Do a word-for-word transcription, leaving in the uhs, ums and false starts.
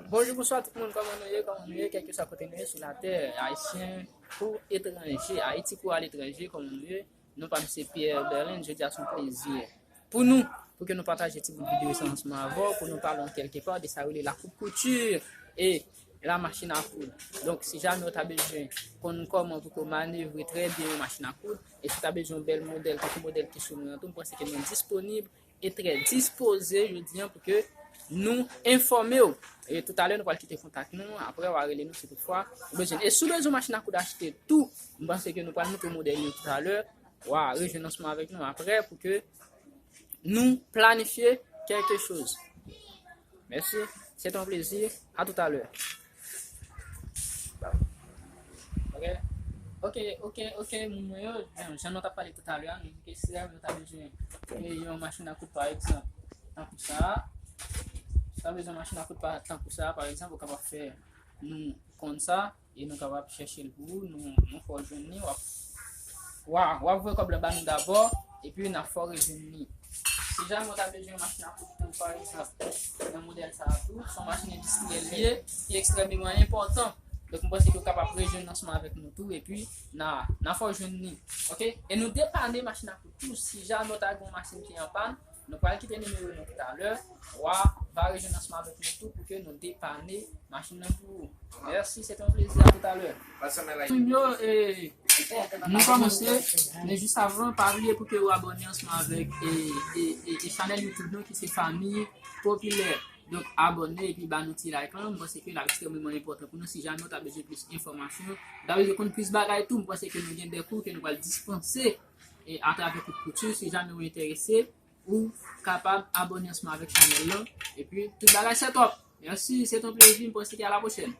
Bonjou, bonswa tout moun, kòman nou ye, kòman nou ye, kèlkeswa kote nou ye sou latè, ayisyen kou etranje, Ayiti kou aletranje, kòman nou ye? Non pa m se Pierre Berlin, jodi a se yon plezi pou nou, pou ke nou pataje ti bout videyo sa ansanm avè w, pou nou pale an kèlke pa de sa rele la coupe couture e la machine à coudre. Donk, si jamè w ta bezwen konn kòman pou ke w manevre trè byen yon machin a koud, e si w ta bezwen yon bèl modèl, tankou modèl ki sou mwen an tou, m panse ke nou disponib e trè dispoze jodi a pou ke nou enfòme w. E toutalè, nou pral kite kontak nou, apre w a rele nou si toutfwa ou bezwen. E si w bezwen machin a koud achte tou, m panse ke nou pral montre w modèl yo toutalè, w a rejwenn ansanm avèk nou apre pou ke nou planifye kèlke choz. Mèsi, se te yon plezi, a toutalè. Ok, ok, ok, ok, moun mwen yo, jan, jan nou t ap pale toutalè a, nou di ke si jamè w ta bezwen e yon machin a koud pa egzanp, tankou sa, si w ta bezwen machin a koud pa, tankou sa, pa egzanp, ou kapab fè nou konn sa, e nou kapab chèche l pou ou, nou, nou fè w jwenn li, w ap, w a, w ap voye kòb la ba nou dabò, epi n ap fè w rejwenn li. Si jamè w ta bezwen yon machin a koud tou, pa egzanp, nan modèl sa a tou, se yon machin endistriyèl li ye, ki ekstrèmeman enpòtan. Donk, m panse ke w kapab rejwenn ansanm avèk nou tou, epi n a, n a fè w jwenn li. Ok? E nou depanne machin a koud tou, si jamè w ta gen yon machin ki an pàn, nou pral kite nimewo nou toutalè, w a va rejwenn ansanm avèk nou tou pou ke nou depanne machin nan pou ou. Mèsi, se te yon plezi, a toutalè. Moun yo, e, nou kòmanse, men jis avan, pa bliye pou ke w abòne ansanm avèk e, e, e, e chanèl YouTube nou ki se Fanmi Popilè. Donk, abòne epi ba nou ti like lan. M panse ke l ap ekstrèmeman enpòtan pou nou si jamè w ta bezwen plis enfòmasyon, w ta bezwen konn plis bagay tou. M panse ke nou gen de kou ke nou pral dispanse e atravè Coupe Couture. Si jamè w enterese, ou kapab abòne ansanm avèk chanèl lan. Epi, tout bagay se top. Mèsi, se te yon plezi. M panse ke a la pwochèn.